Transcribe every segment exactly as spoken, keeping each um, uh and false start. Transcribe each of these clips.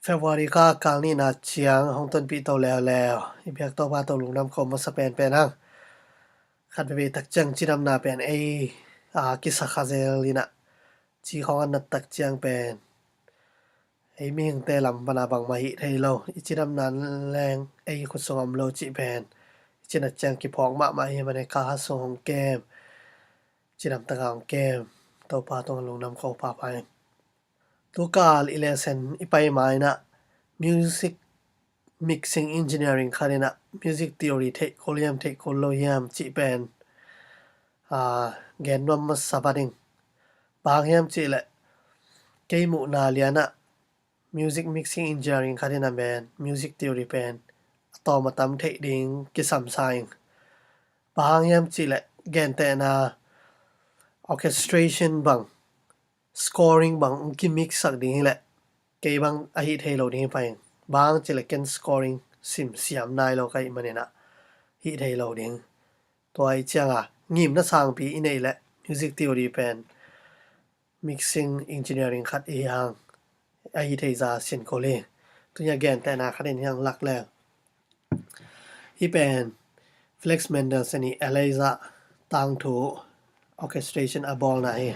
February kha kal nihna ciang hong tonpih to leuleu. I biak Topa tawh lungdam ko masa penpen hang. Khat veve tak ciang cidamna pen ei a kisa kha zel inah, ci khawng a nat tak ciang pen ei mihingte lam pana bangmah hih thei lo. I cidamna leng ei khut sung om lo cih pen i cinat ciang kiphawk mahmah hi. Mane kha sung hong kem, cidam taka hong kem Topa tungah lungdam ko pahpah ing. Tukal i lesson i pai ma inah music mixing engineering khat inah music theory theih kul hiam theih kul lo hiam cih pen gen nuam masa vat ing. Bang hiam cih leh kei muhna lianah music mixing engineering khat inah pen music theory pen a tawm a tam theih ding kisam sa ing. Bang hiam cih leh gentehna orchestration bang, scoring bang hong kimix sak ding hileh kei bang a hih thei lo ding hi pah ing. Bang cih leh ken scoring sim siam nai lo ka hih man inah hih thei lo ding. Tua ih cianga ngimna sangpi i neih leh music theory pen mixing engineering khat i hi hang a hi thei za sin kul hi. Tunia gentehna khat in hiang lak leng, hih pen Felix Mendelssohn i Eliza tangthu orchestration a bawlna hi.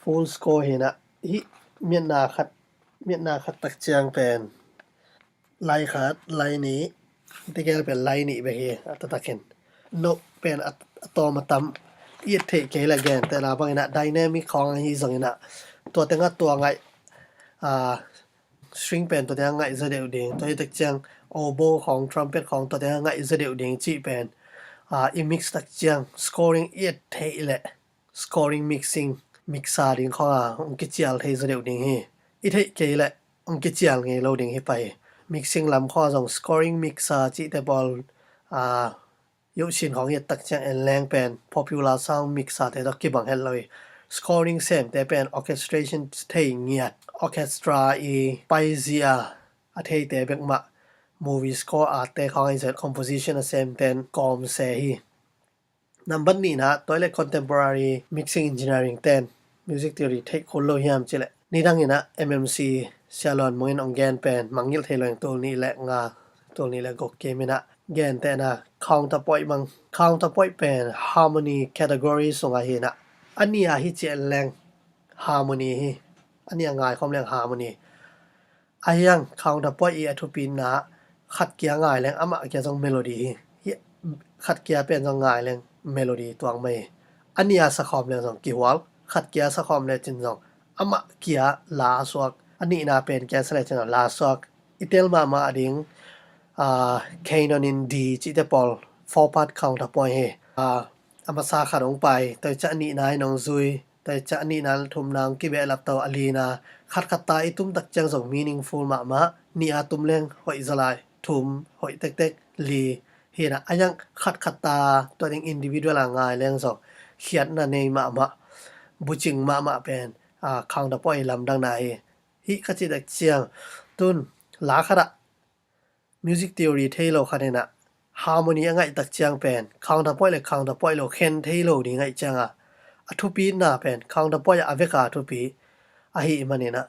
Full score hi inah hih miatna khat, miatna khat tak ciang pen lai khat, lai nih, tegel pen lai nih bek hi. A taktakin note pen a tawm a tam i et theih kei leh gentehna bang inah dynamic khawng ahi zong inah tua tengah tua ngaih, string pen tua tengah ngaih zaw deuh ding, tua hi tak ciang oboe khawng, trumpet khawng tua tengah ngaih zaw deuh ding cih pen i mix tak ciang scoring i et theih leh scoring mixing mixer ding khawng a hong kicial thei zaw deuh ding hi. I theih kei leh hong kicial ngei lo ding hi pah hi. Mixing lam khawng a zong scoring mixer cihte pawl yohsin khawng i et tak ciang en leng pen popular sound mixer te tawh kibang het lo hi. Scoring semte pen orchestration thei ngiat, orchestra i paizia a theite bek mah, movie score art te khawng a i zet composition a semten kawm se hi. Nambat nihna, tua i leh contemporary mixing engineering ten music theory theih kul lo hiam cih leh nidang inah M M C Sia Luan Mung in hong gen pen mangngilh thei lo ing. Tul nih leh nga, tul nih leh guk kim inah gentehna counterpoint bang, counterpoint pen harmony category sungah hi inah a nih a hi ciah leng harmony hi. A nih a ngaikhawm leng harmony. A hiang counterpoint i a thupina khat kia ngai leng amah kia zong melody hi. Khat kia pen zong ngai leng melody tuang mai hi. A nih a sakhawm leng zong kihual, khat kia sakhawm lecin zong amah kia la a suak. A nihna pen kia sa lecin zong la a suak. I tel mahmah ding Canon in D cihte pawl four part counterpoint hi. A masa khat hong pai, tua ciang a nihna in hong zui, tua ciang a nihna le thumna hong kibehlap to, a lina khatkhat ta i tum tak ciang zong meaningful mahmah. Nih a tum leng hoih zaw lai, thum hoih tektek, li hi inah a hiang khatkhat ta tua ding individual a ngai leng zong khiatna nei mahmah, bucing mahmah pen counterpoint lamdangna hi. Hih ka cih tak ciang tun la khatah music theory thei lo khat inah harmony a ngaih tak ciang pen counterpoint le counterpoint lo khen thei lo ding ngaih cianga a thupina pen counterpoint a veka thupi ahi man inah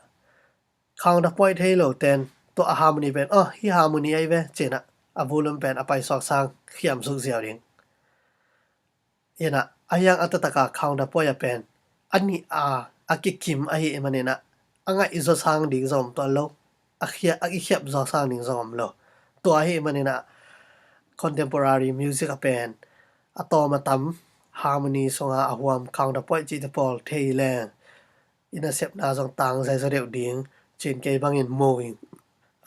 counterpoint thei lo ten tua a harmony pen, oh, hih harmony ahi ve ci inah a volume pen a paisuak sang khiam suk ziau ding. Inah a hiang a taktak a counterpoint a pen a nih a a kikim ahi man inah a ngaih zaw sang ding zong om tuan lo, a khia a kikhiap zaw sang ding zong om lo. Tua ahi man inah contemporary music a pen a tawm a tam harmony sunga a huam counterpoint cihte pawl thei leng i nasepna zong tang zaizaw deuh ding cin kei bangin mu ing.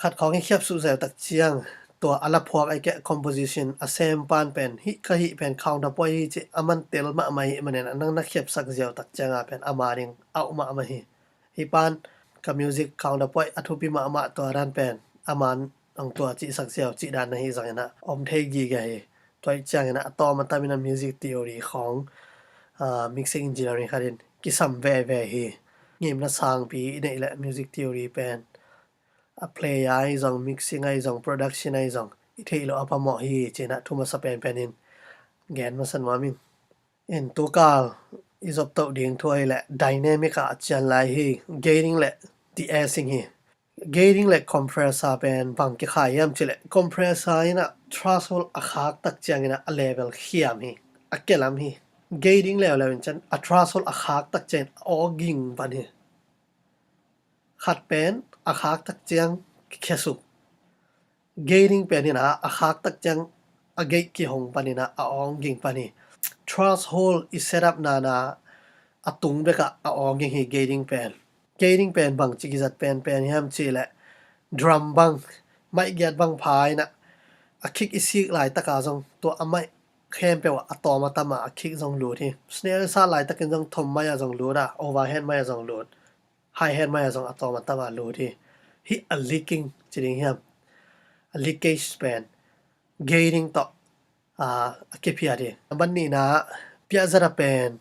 Khat khawng i khiap suh zeu tak ciang tua a laphuak ahi keh composition a sem pan pen hih ka hih pen counterpoint hi cih a man tel mahmah hi man inah nang na khiapsak ziau tak cianga pen ama ding auh mahmah hi. Hih pan ka music counterpoint a thupi mahmah tua dan pen aman hong tua cihsak ziau cih dan na hi zong inah om thei gige hi. Tua ih ciang inah a tawm a tam inah music theory khawng mixing engineering khat in kisam veve hi. Ngimna sangpi i neih leh music theory pen a play ahi zong, mixing ahi zong, production ahi zong i theih loh a phamawh hi ci inah thu masa penpen in gen masa nuam ing. In tukal i zop toh ding thu ahi leh dynamic ah a cian lai hi. Gaining le de-essing hi. Gating le compressor pen bang kikhai hiam cih leh, compressor in ah threshold a khak tak ciangin ah a level khiam hi, a kilam hi. Gating leuleu in ciang a threshold a khak tak ciangin a aw ging pan hi. Khat pen a khak tak ciang kikhesuk. Gating pen in ah a khak tak ciang a gate kihong pan in ah a aw ging pan hi. Threshold i set up nana a tung bekah a aw ging hi gating pen. Gating pen bangci kizat penpen hiam cih leh, drum bang, maih giat bang pha in ah a kick i sik laitaka zong tua a maih khempeuh ah a tawm a tam a a kick zong lut hi. Snare i sat laitakin zong tom maih ah zong lut a, overhead maih ah zong lut, hi-hat maih ah zong a tawm a tam a lut hi. Hih a leaking ci ding hiam, a leakage pen gating tawh a kiphiat hi. Number nihna, piahzat a pen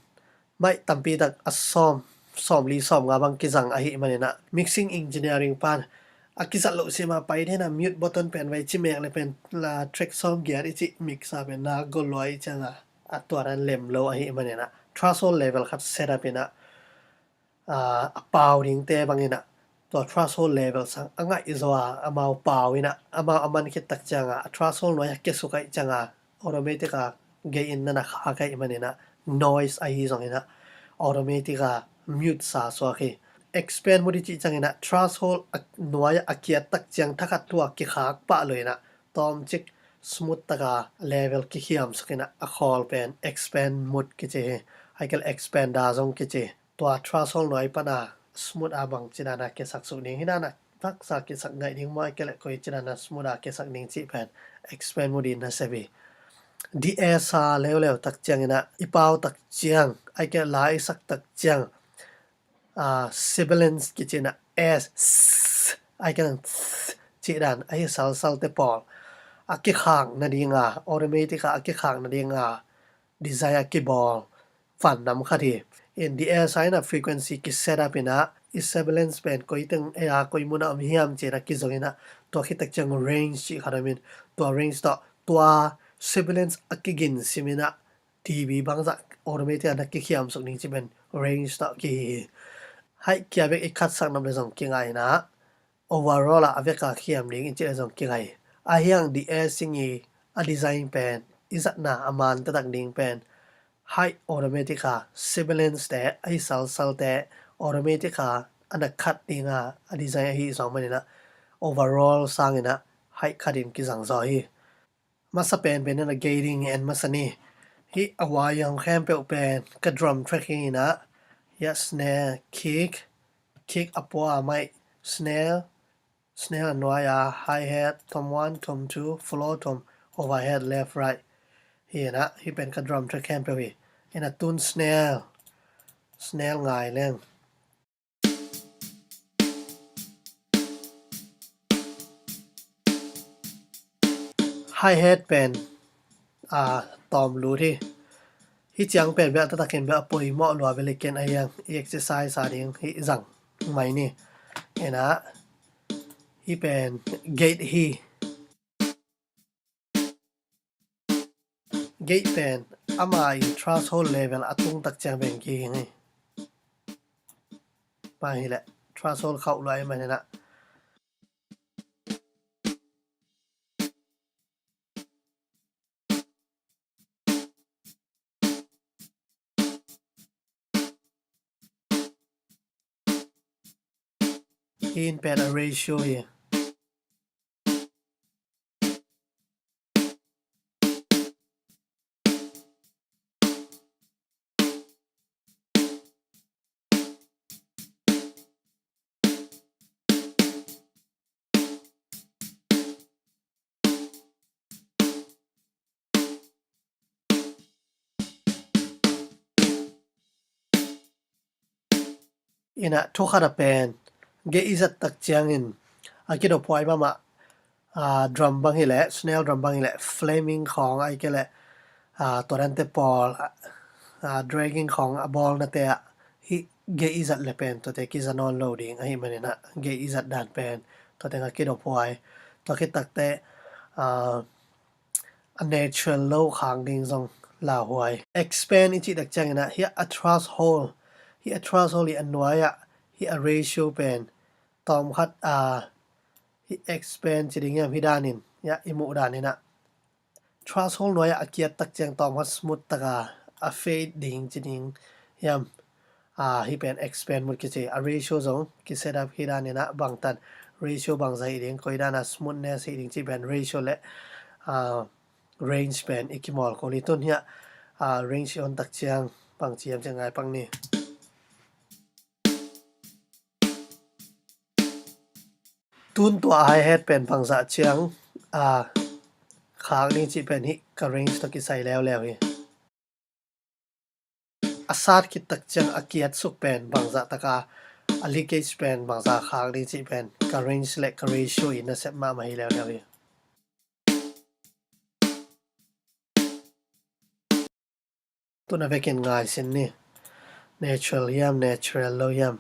maih tampi tak a sawm, sawmli sawmnga bang kizang ahih manin ah mixing engineering pan a kizat loh sim a pai ding a mute button pen vai ci mek le pen track sawm giat i cih mixer pen na gol lua i cianga a tuaran lem lo ahih manin ah threshold level khat set up in ah a pau dingte bangin ah tua threshold level sang a ngaih zaw a amau pau in ah amau a man khit tak cianga a threshold nuai a kiasuk ahih cianga automatic a gate in nana khak ahih manin ah noise ahi zongin ah automatic a mute sa suak hi. Expand mode i cih ciangin ah threshold a nuai a kiat tak ciang thakhat tua kikhak pah lo in ah tawmcik smooth taka level kikhiam suk in ah a khawl pen expand mode kici hi. Ahih kei leh expander zong kici. Tua threshold nuai pana smooth a bangci dana kiasak suk ding hi dana taksa kiasak ngaih ding maw ahih kei leh koici dana smooth a kiasak ding cih pen expand mode in na sep hi. De-esser leuleu tak ciangin ah i pau tak ciang ahih kei leh la i sak tak ciang sibilance kici in ah s ahih kei leh cih dan ahi salsalte pawl a kikhak nadinga automatic a a kikhak nadinga design a kibawl van nam khat hi. In de-esser in ah frequency kiset up in ah i sibilance pen koi teng ei a koi mun a om hiam ci in ah kizong in ah tua khit tak ciang range cih khat om in tua range tawh tua sibilance a kigin sim in ah dB bangzah automatic a na kikhiam suk ding cih pen range tawh kihi hi. High kia bek i khatsak nam le zong kingai in ah overall ah a veka khiam ding i cih le zong kingai. Ahi hang de-essing i a design pen i zatna a man taktak ding pen high automatic a sibilance te ahi salsalte automatic a a na khat dinga a design ahi zong manin ah overall sangin ah high khat in kizang zaw hi. Masa penpen in ah gating en masa ni. Hih a uai a hong khempeuh pen ka drum track hi in ah hih a snare, kick, kick a pua a maih, snare, snare a nuai a hi-hat, tom one, tom two, floor tom, overhead, left, right. Hi in ah hih pen ka drum track khempeuh hi. In ah tun snare, snare ngai leng. Hi-hat pen a tawm lut hi. Hih ciang pen bia taktakin bia a poimawh lua bia liken a hiang i exercise a ding hih zang mai ni. In ah hih pen gate hi. Gate pen ama i threshold level a tung tak ciang pen kihing hi. Mah hileh threshold khauh luai mah hinah. Hih in pen a ratio hi. Inah thukhat a pen gate i zat tak ciangin a kidophuai mahmah, a, drum bang hileh, snare drum bang hileh, flaming khawng ahih kei leh, a, tua dante pawl, a, dragging khawng a bawlnate ah hih gate i zat le pen tuate kiza nawn lo ding ahih maninah gate i zat dan pen tua teng a kidophuai. Tua khit takteh, a, a natural lo khak ding zong lauhuai. Expand i cih tak cianginah hih a threshold, hih a threshold i a nuai-ah hih a ratio pen Tawm khat, ah, hih expand ci ding hiam, hih dan in, ya, i muh dan in ah. Threshold nuai ah a kiat tak ciang tawm khat smooth tak a, a fade ding ci ding hiam. Ah, hih pen expand mode kici, a ratio zong ki set up hih dan in ah bangtan ratio bangzah hi ding, koi dan a smoothness hi ding cih pen ratio le, ah, range pen i kimawl kul hi. Tun hiah, ah, range i on tak ciang bang ci hiam cih ngai pak ni. Tun tua hi-hat pen bangzah ciang, ah, khak ding cih pen hih ka range tawh kisai leuleu hi. A sat khit tak ciang a kiat suk pen bangzah tak a, a leakage pen bangzah khak ding cih pen ka range le ka ratio i nasep mahmah hi leuleu hi. Tun a vekin ngai sin ni. Natural hiam, natural lo hiam.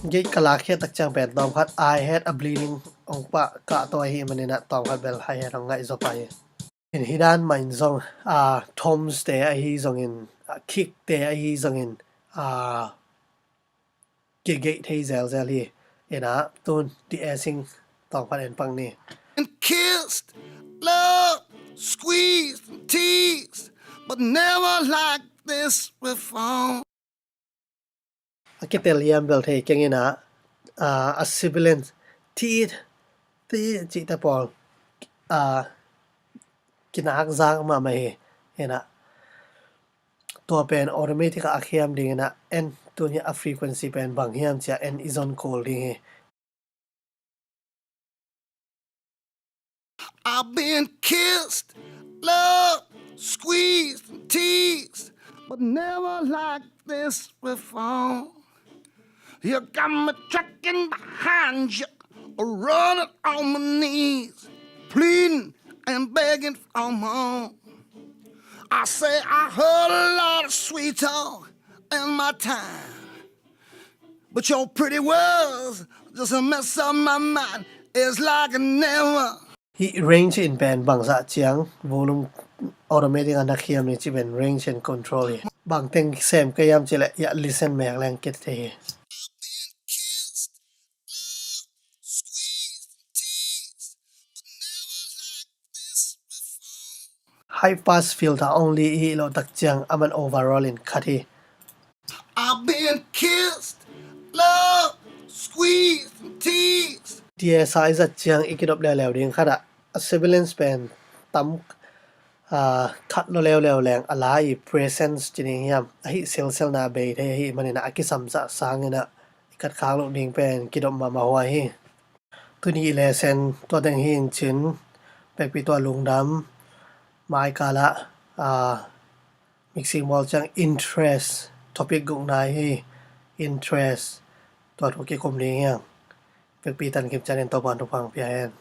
Gate ka lakkhiat tak ciang pen tawm khat hi-hat a bleeding hong pah kah tawh ahih manin ah tawm khat bel hi-hat hong ngaih zaw pah hi. In hih dan mah in zong, ah, toms te ahi zongin, ah, kick te ahi zongin, ah, kigate thei zelzel hi. In ah tun de-essing tawm khat en pak ni. And kissed, loved, squeezed, and teased, but never like this before. A kitel hiam bel thei keng in ah, ah, a sibilan tit, tit cihte pawl, ah, kinak zak mahmah hi. In ah tua pen automatic ah a khiam ding in ah, en, tun hi a frequency pen bang hiam ci a en i zon kul ding hi. I've been kissed, loved, squeezed, and teased, but never like this before. You got me tracking behind you, running on my knees, pleading and begging for more. I say I heard a lot of sweet talk in my time. But your pretty words just mess up my mind. It's like I never. Hih range in pen bangzah ciang volume automatic a na khiam ni ci pen range and control hi. Bang teng sem ka hiam ci leh, ya, listen mek leng kithei hi. High pass filter only i hih loh tak ciang aman overall in khat hi. I've been kissed, loved, squeezed, and teased. Tia sa i zat ciang i kidop leuleu ding khat ah, a sibilans pen tam, ah, khat lo leuleu leng a la i presence ci ding hiam, ahi silselna bei thei ahih manin ah a kisamsah sangin ah i khat khak loh ding pen kidop mahmah huai hi. Tuni i lesson tua teng hi in cin, pekpi tua lungdam. Mai kal ah, ah, mixing bawl ciang interest topic guk nai hi. Interest tua thu kikum ding hiang. Pekpi tan kim ciangin Topa'n thupha hong pia hen.